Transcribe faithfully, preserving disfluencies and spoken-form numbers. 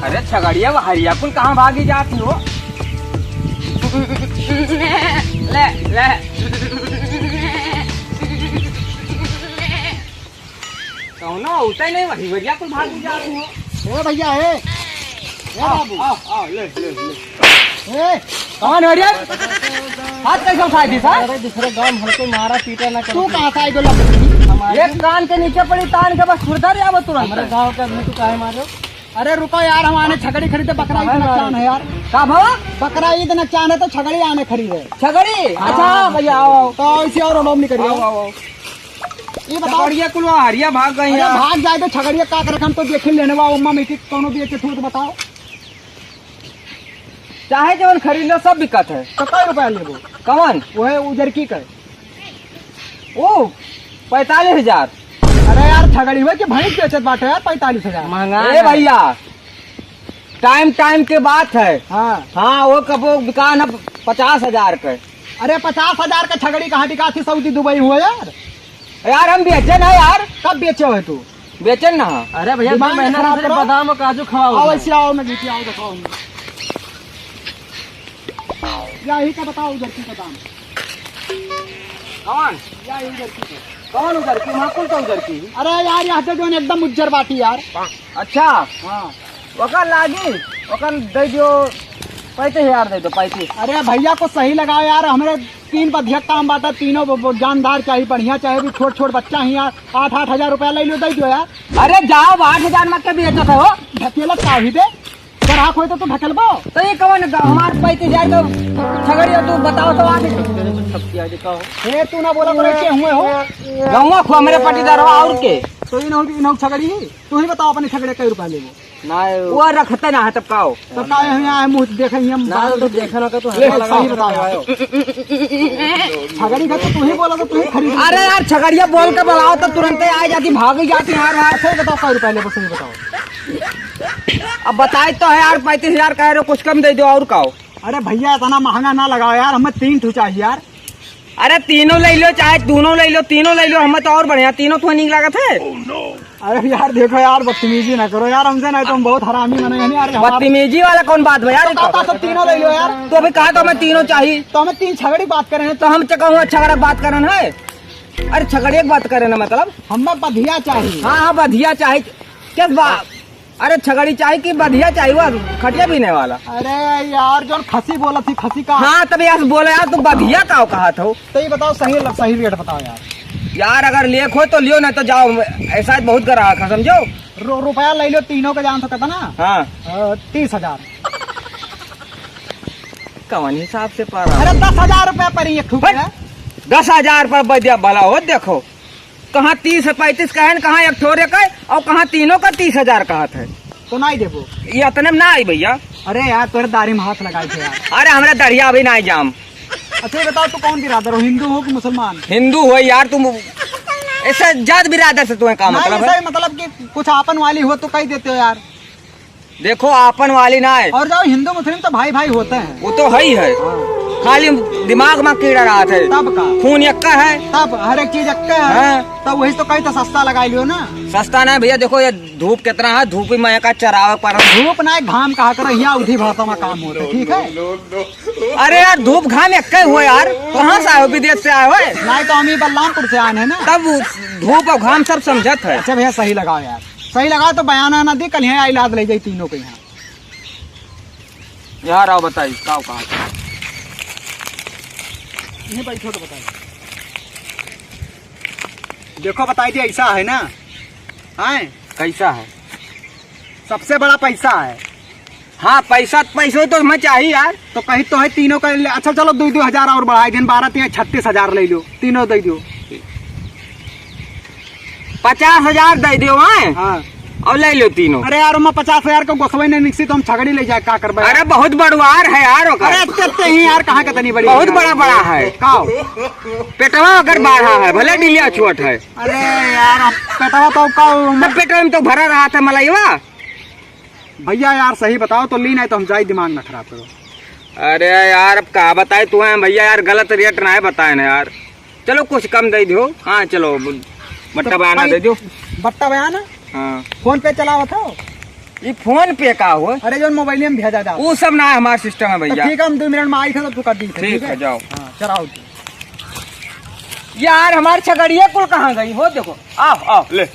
अरे छगड़िया, वो हरिया कुल कहाँ भागी जाती हो? ले, ले। कौनो उतै नहीं, वही बढ़िया कुल भागी जाती हो। ए भैया, ए। ए आओ, बाबू। आओ, आओ, ले, ले, ले। ए, कौन हो रे? हाथ कैसे उठाई दी, सर? अरे, दूसरे गांव में हमको मारा पीटा ना करो। तू कहाँ से आई गोला? हमारे एक कान के नीचे पड़ी, तान के बस सुरधर जाबो तुरंत। हमारे गांव के आदमी तू काहे मारो? अरे रुको यार, हम आने छगड़ी खरीदे, बकरा ईद नकसान है यार। का भवा? बकरा ईद नकसान है तो छगड़ी आने खरीदे। छगड़ी? हाँ। अच्छा, भैया, आओ, आओ। तो इसी और लोग निकल आओ, आओ, आओ। ये बताओ। छगड़िया कुल हरिया भाग गई अरे यार। भाग जाए तो छगड़िया का करे, हम तो देखे लेने वा, उम्मा में कि कौनो बेचे थू तो बताओ। चाहे जवन खरीद लो, सब बिकत है। तो कै रुपया लेबो? कवन? वो है उजरकी का। ओ, पैंतालीस हजार। अरे यार, छगड़ी हुए कि भैंस बेचत बाटे यार, पैंतालीस हजार। महंगा ए है। भैया, टाइम टाइम के बात है। हाँ। हाँ, वो कबो बिकान है पचास हजार के। अरे, पचास हजार का छगड़ी कहाँ बिकात ही सऊदी दुबई हुआ यार? यार, हम बेचे ना यार। कब बेचे हो तू? बेचे ना। अरे भैया, दो दिमाग महीना खराब से करो। बादाम और काजू खवाओ आओ, ना। ऐसे आओ, मैं नीचे आओ, बताओ। या ही का बताओ उजरकी का दाम। कौन? या ही उजरकी का। कौन उजरकी? वहाँ कौन सा उजरकी? अरे यार, यहाँ पे जो एकदम उज्जर बाटी यार। अच्छा। हाँ। ओकर लागी, ओकर दे दियो, पैंतीस हजार दे दो, पैंतीस। अरे भैया, कुछ सही लगाओ यार, हमरे तीन बधिया काम बाटा, तीनों ब-, ब-, जानदार चाही, बढ़िया चाही, अभी छोट छोट बच्चा ही यार, आठ आठ हजार रुपया ले लो, दे दियो यार। अरे जाओ, आठ हजार में के बेचत है हो? ढकेलत का हुई बे? ग्राहक होई तो तू ढकेलबो? तो ये कवन ग-, हमार पैंतीस हजार का छगड़ी हो, तू बताओ तो आठ। ए, तू ना बोला करे के हुए हो? गौवा खो हमरे पटीदार हो, और के? तो इन्हों, इन्हों छगड़ी ही? तू ही बताओ अपने छगड़े कई रुपया लेबो? ना, वो रखते ना है, तब का हो? तब का है, यहाँ मुँह देखे ही हम ना, बाल तो देखे। देखा ना, तो ले, हल्का सही लगा बताओ। आयो। छगड़ी का तो तू ही बोला, तो तू ही खरीद। अरे यार, छगड़िया बोल के बुलाओ तो तुरंते आ जाती, भाग ही जाती यार, यार। सही बताओ, कै रुपया लेबो, सही बताओ। अब बताए तो है यार, पैंतीस हजार कह रहे हो, कुछ कम दे दो और का हो? अरे भैया, इतना महंगा ना लगाओ यार, हमें तीन ठो चाहिए यार। अरे तीनों ले लो, चाहे दोनों ले लो, तीनों ले लो, हमें तो और बढ़िया, तीनों तो नीक लागत है। अरे यार, देखो यार, बदतमीजी ना करो यार हमसे, नहीं तो हम बहुत हरामी मने हैं यार, हमारे बदतमीजी वाला कौन बात है यार? तो कहता सब तीनों ले लो यार। तो अभी कहा तो हमें तीनों चाहिए। तो हमें तीन छगड़ी बात करें हैं। तो हम च-, कहूँ छगड़ा बात करन है? अरे छगड़े की बात करें ना, मतलब? हमें बधिया चाहिए। हाँ, हाँ, बधिया चाहिए। किस बात? अरे छगड़ी चाहिए कि बधिया चाहिए, वो खटिया बीने वाला? अरे यार, जौन खसी बोलत ही, खसी का? हाँ, तब यार बोला यार, तू बधिया का कहत हो? तो ये बताओ, सही, सही रेट बताओ यार। यार, अगर लेक हो तो लियो, नहीं तो जाओ, ऐसा बहुत ग्राहक है, समझो। रु-, रुपया ले लो तीनों का, जान तो कितना? हाँ। अ, तीस हजार। कौन हिसाब से पा रहा? अरे, दस हजार रुपया परी एक ठो के। दस हजार पर बदिया भला हो, देखो। कहाँ तीस है, पैंतीस कहे न, कहाँ एक ठोरे का, और कहाँ तीनों का तीस हजार कहत है। तो नाहीं देबो। ये अतने में ना आई भैया। अरे यार, तोरे दाढ़ी में हाथ लगाई थे यार। अरे, हमरे दढ़िया अभी नाहीं जाम। अच्छा, ये बताओ, तू कौन बिरादर हो, हिंदू हो कि मुसलमान? हिंदू हो यार, तुम ऐसे जात बिरादर से तुम्हें का नाहीं, मतलब है? ऐसा ही मतलब कि कुछ आपन वाली हो तो कह देते हो यार। देखो, आपन वाली ना है। और जाओ, हिंदू मुस्लिम तो भाई भाई होते हैं। वो तो है ही है। हाँ। खाली दिमाग में कीड़ा रहत है। तब का? खून एक्का है। तब हर एक चीज एक्का है। हाँ। तब वही तो कहीं तो सस्ता लगा लियो ना। सस्ता ना है भैया, देखो ये धूप कितना है, धूप में का चरावे पर। धूप ना है, घाम कहा करो, यहाँ उठी भाषा में काम होता है, ठीक है? अरे यार, धूप घाम एक्का ही हो यार, कहाँ से आए हो? विदेश से आए हो? नहीं तो हम ही बलरामपुर से आए हैं ना। तब धूप और घाम सब समझत है। अच्छा भैया, सही लगाओ यार। सही लगा तो बयाना ना दी, कल यहाँ इलाज ले जाई तीनों के यहाँ। यार आओ बताई, का कहा? यहीं बैठो तो बताई। देखो बताई दी, ऐसा है ना, हैं? कैसा है? सबसे बड़ा पैसा है। हाँ, पैसा, पैसो तो हमें चाहिए यार। तो कहीं तो है तीनों का ले-, अच्छा चलो, दो दो हजार और बढ़ाई दिन, बारह तीन छत्तीस हजार ले लो, तीनों दे दो। पचास हजार दे दो, हैं? हाँ। और ले लो तीनों। अरे यार, मैं पचास हजार का गोसवे नहीं निकसी तो हम छगड़ी ले जाए, का करबे? अरे बहुत बड़वार है यार ओकर। अरे इतने इतने ही यार, कहाँ का तनी बड़ी बहुत यार। बड़ा बड़ा है। का हो? पेटवा ओकर बाढ़ा है, भले डिलिया छोट है। अरे यार, अब पेटवा तो का हो? तो पेटवा में तो भरा रहा था मलाईवा। भैया यार, सही बताओ तो ली, नहीं तो हम जाई, दिमाग ना खराब करो। अरे यार, अब का बताए तुम्हें भैया यार, गलत रेट ना है बताए ना यार। चलो कुछ कम दे दो। हाँ चलो, बट्टा बयाना दे दो। बट्टा बयाना? हाँ। फोन पे चलावत हो? ये PhonePe का हो? अरे, जौन मोबाइल में भेजा जाता। वो सब ना हमार सिस्टम है तो भैया। ठीक है, हम दो मिनट में आई था, तब तू कर दी थे, ठीक ठीक है, है? जाओ। हाँ, चलाओ तू। यार, हमार छगड़िया कुल कहाँ गई हो? देखो, आओ, आओ, ले।